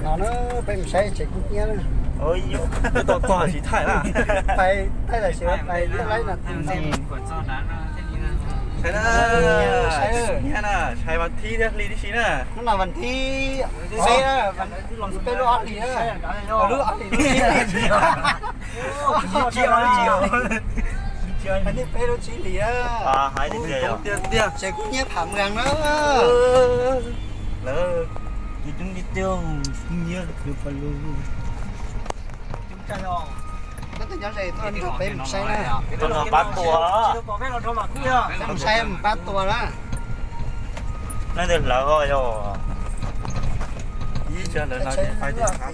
No na, peb mus saib tsev kub hnyiab na. Tsis thaij na. Pais thaij los sis pais liaj laib no. Saib na, saib na, saib vas thib thiab hli tib si na. Hnub no vas thib peb na, vas thib peb lub ob hlis na. Lub ob hlis lub tsib hlis na. Tsev kub hnyiab Phav Mwas na. Lawv kub hnyiab pa lu. Koj tus nyob ze tuaj nrog peb mus saib na. Pab tua. Peb mus saib mus pab tua na. Leej twg hlawv os yog. Ib tsa lawv no ces fais tib qab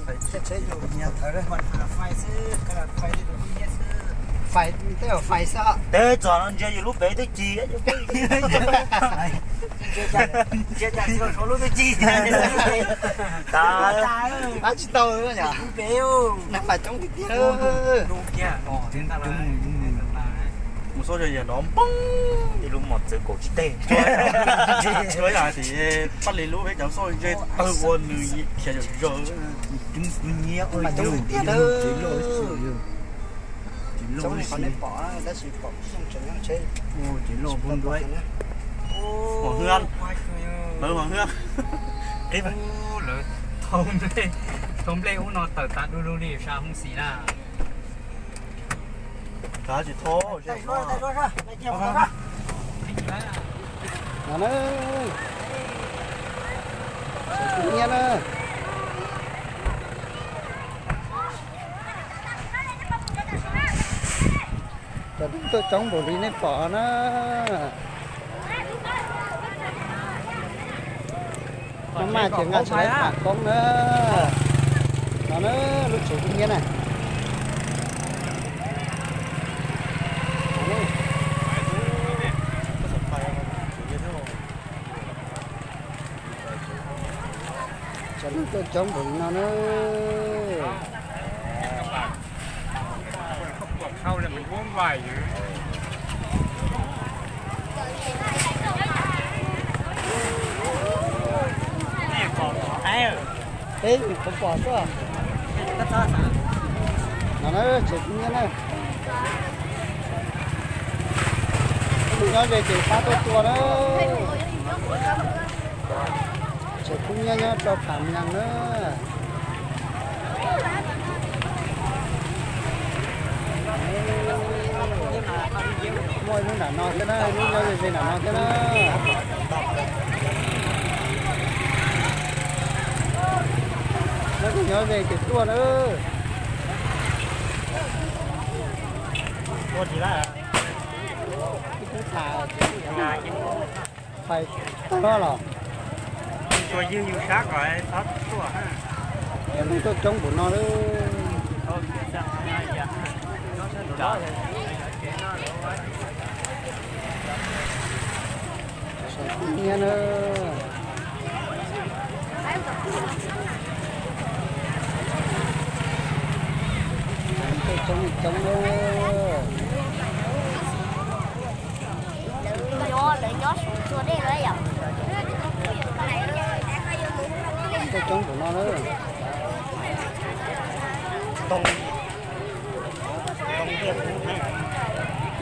fais. Fais tej zaum fais xwb. Teb txog no ntsia yus lub pem twb cig. Pab tsis tau na yom. Nag mas coob tiag tiag. Mus xauj yam no poob ib lub mos txwv kaum tsib teg. Tsuav yam tim pab li lub peb cov xauj ze tawg ua nws khiav zom zaws. Coob tiag tiag. Tsev loj li qhov nej pom tab sis pom tseem nyob tsheb. Tsev loj pub ntuav. Hwj, lawv thau nplej ub no tawm tas du lug li sab hoob xis na. Kav tsis thau. No na, tsev kub hnyiab na. Cov neeg tuaj coob npaum li nej pom na. Maj maj ces nqa tsis tau pam koob na. No na, lub tsev kub hnyiab na. Cov neeg tuaj coob npaum li no na. Peb nyuam qhuav pom xwb. No na, tsev kub hnyiab na. Tus nyob ze ces pab tuaj tua na. Tsev kub hnyiab nyob rau Phav Mwas na. Muaj ib lub nram no thiab na, ib lub nyob ze ze nram no thiab na. Nyob twg nyob ze ces tuaj na. Ib tug tham fais tag los. Tsuas yog yus sab kom txhob tuaj. Cov neeg tuaj coob npaum no lawm. Sawv kub hnyiab na. Cov neeg tuaj coob li coob na. Tuaj coob npaum no na.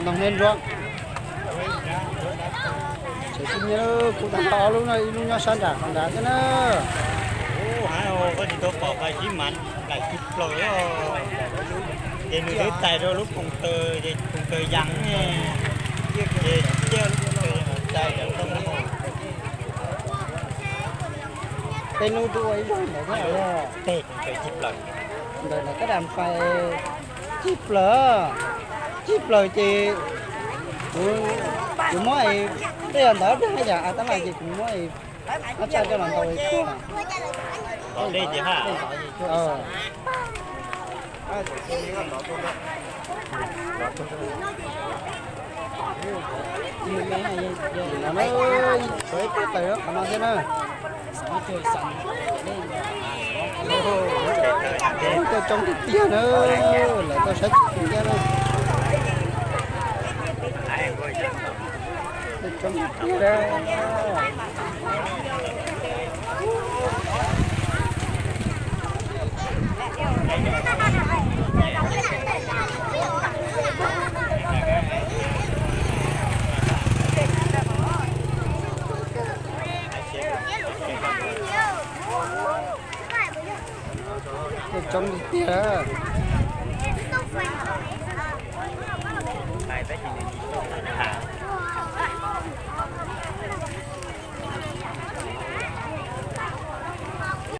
Ntoo hnab ntsuab. Tsev kub hnyiab kub tag nrho ob lub no, ib lub nyob sab nram qhov nrad thiab na. Ub, hais koj tsis tau pom pais sib mas laim tsis plaws os. Ces nws twb tais rau lub koos taw, ces koos taw yas ne, ces ciaj lub koos taw yas tsis tau ntau. Tej lub twb ua ib zaug ntawd thiab os. Tej koos taw tsis plaws. Ntawm no koj dam fais tsis plaws, tsis plaws ces kuv, kuv muab es tej ntawd dag yam tab laj ces kuv muab es ob tsa coj los ntaus li tuaj. Tom dej ces ha. Tsuav ib pab tawm qhov no thiab na. Tuaj coob tiag tiag na, lawv tuaj saib tsis tiag na. Tuaj coob tiag tiag. Coob tiag tiag.